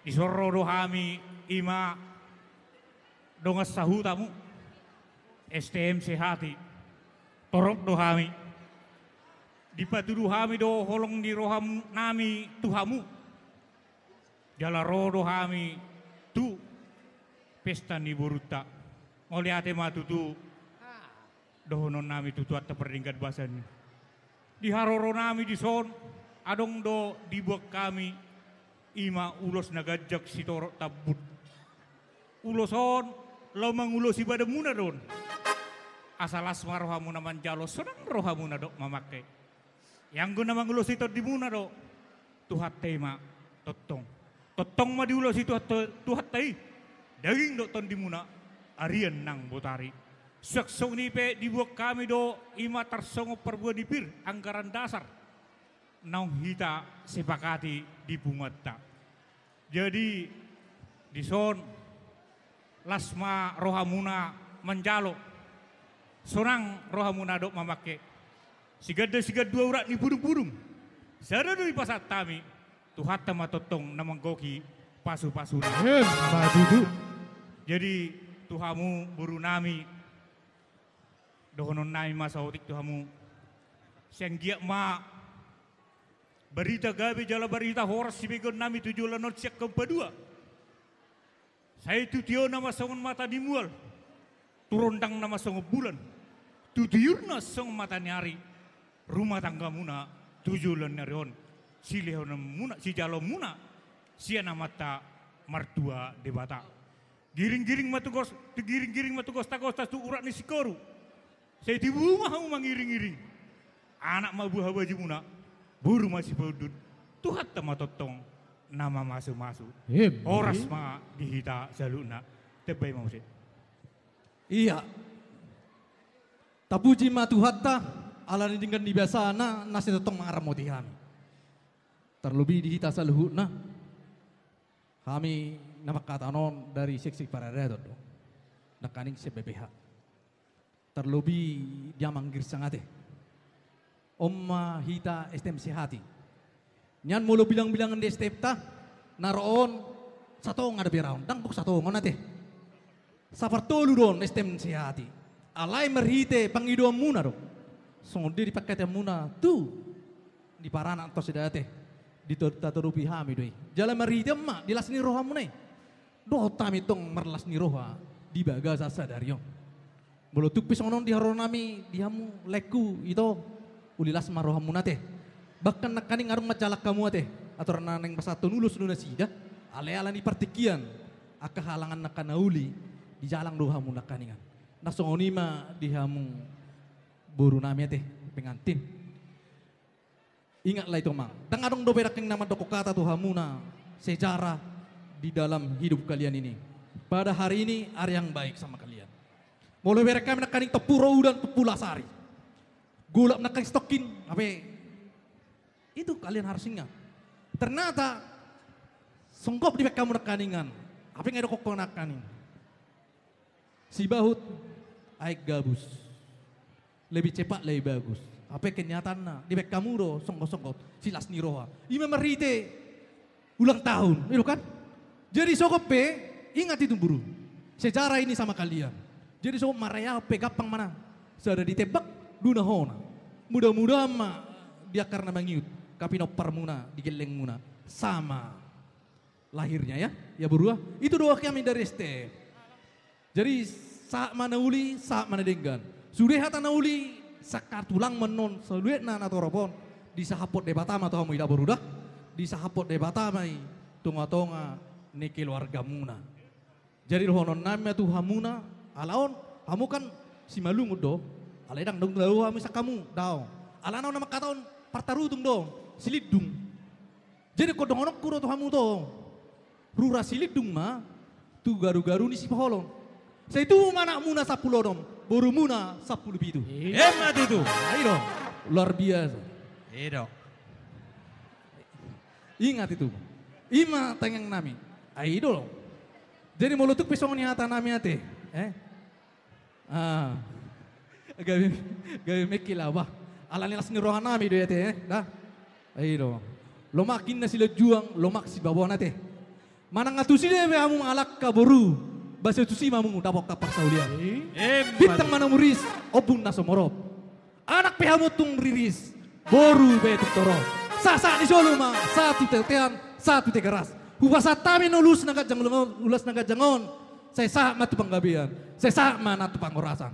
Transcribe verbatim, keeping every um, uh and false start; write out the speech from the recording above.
Dison ro do hami, ima dongan sahutamu, S T M Sehati. Torop do hami. Dipatudu hami do holong ni rohanami tu hamu. Jala ro do hami tu pesta ni borunta. Mauliate ma tutu dohononnami tu Tuhanta pardenggan basa i. Di haroronami dison, adong do dibuat hami, ima ulos na ganjang sitorop tambun. Ulos on, laho mangulosi badanmuna do on. Asa las ma rohamuna manjalo, sonang rohamuna do mamangke. Ianggo na mangulosi tondimuna do, Tuhanta i ma tongtong. Tongtong ma diulosi Tuhanta, Tuhanta i, daging dohot tondimuna, arian nang botari. Suang songon i pe dibuat hami do, ima tarsongon parbue ni pir, anggaran dasar. Naung hita sepakati di punguanta. Jadi, dison, las ma rohamuna manjalo. Sonang rohamuna do mamangke. Siganda sigandua urat ni pudungpudung. Sada do dipasahat hami, Tuhanta ma tongtong na manggohi pasupasuna. Emma tutu. Jadi, tu hamu borunami, dohononnami ma saotik tu hamu. Sai anggiat ma barita gabe jala barita horas sibegeonnami tu joloan on sian hamu paduahon. Sai tu tiona ma songon mata ni mual, tu rondangna ma songon bulan, tu tiurna songon mata ni ari, rumah tanggamuna tu joloan ni ari on, silehononmuna, sijaloonmuna sian Amanta Martua Debata. Giringgiring ma tu gos-, tu giringgiring ma tu gostagosta tu urat ni singkoru. Sai tibu ma hamu mangiringiring. Anak ma buhabajumuna, boru ma sipaundut. Tuhanta ma tongtong na mamasumasu. Emma. Horas ma di hita saluhutna. Tambai ma muse. Ia. Tapuji ma Tuhanta, ala ni denggan ni basana, na sai tongtong mangaramoti hami. Tarlobi di hita saluhutna. Hami na mangkatahon on dari seksi paradaton do. Nangkaning sian B P H. Tarlobi di amang Girsang ate. On ma hita S T M Sehati. Nian molo bilangbilangan di S T M ta, na ro on, satonga do beraon, ndang gok satonga on ate. Sapartolu do on S T M Sehati. Alai marhite pangidoanmuna do. Songon dia di pangkataionmuna, tu. Di paranak tong sada ate. Di to-, tatorupi hami do i. Jala marhite on ma, di las ni rohamuna i. Dohot hami tong marlas ni roha, di bagasan sadari on. Molo tung pe songon on di haroronami di hamu laengku ito, uli las ma rohamuna ate. Bahkan nangkaning adong manjalang hamu ate, aturan na naeng pasahathon ulos do nasida, alai ala ni partingkian, angka halangan nangka na uli, dijalang do hamu nangkaningan. Na songon i ma di hamu borunami ate, pengantin. Ingatlah itu, Mang. Ndang adong dope nangkaning na mandokkon hata tu hamuna sejarah di dalam hidup kalian ini. Pada hari ini, hari yang baik sama kalian. Molo bereng hami nangkaning tompu ro udan, tompu las ari. Golap nangkaning sitokin, hape itu kalian harus ingat. Ternyata, songgop dibaen hamu nangkaningan. Hape nga didokkon nangkaning. Sibahut, aek gabus. Lebih cepat, lebih bagus. Hape kenyataanna, dibaen hamu do, songgop-songgop, silas ni roha. Ima marhite ulang tahun, i do kan? Jadi songgop pe, ingat itu, Buru. Sejarah ini sama kalian. Jadi songgop marayahon pe gampang ma na. Sada ditembak, dua na hona. Mudah-mudahan ma di angka na mangiut, angka pinomparmuna, di gellengmuna. Sama lahirnya ya, ya Buru ah. Itu doa kami dari S T M. Jadi, sahat ma na uli, sahat ma na denggan. Sude hata na uli, sangkatulang ma annon, saluhutna na torop on, disahaphon Debata ma tu hamu i da Buru da, disahaphon Debata ma i tongatonga ni keluargamuna. Jadi, dohononnami ma tu hamuna, ala on, hamu kan Simalungun do, alai ndang dao hamu sian hamu, daong. Alana on na mangkatahon, partarutung do, Silindung. Jadi, ingkon dohononku do tu hamu tong. Rura Silindung ma, tu garugaru ni Sipoholon. Sai tubu ma anakmuna sampulu onom, borumuna sampulu pitu. Emma tutu. Ai do, luar biasa. I do. Ingat itu. Ima tangiangnami. Ai do. Jadi, molo tung pe songon i hatanami ate, eh? Ah. Gabe, gabe mengkilabah. Ala ni las ni rohanami do i ate, eh? Da. Ai do. Lomak inna silinjuang, lomak sibaboan ate. Manang na tusi do pe hamu mangalangka boru, ba sai tusi ma hamu dapot hamu parsaulian. Eh? Bintang ma na muris, ombun na sumorop. Anak pe hamu tung riris, boru pe tung torop. Sahat-sahat ni solu ma, sahat tu tetean, sahat tu Tigaras. Hupasahat hami na ulos na ganjang on, ulos na ganjang on. Sai sahat ma tu panggabean, sai sahat ma na tu parhorasan.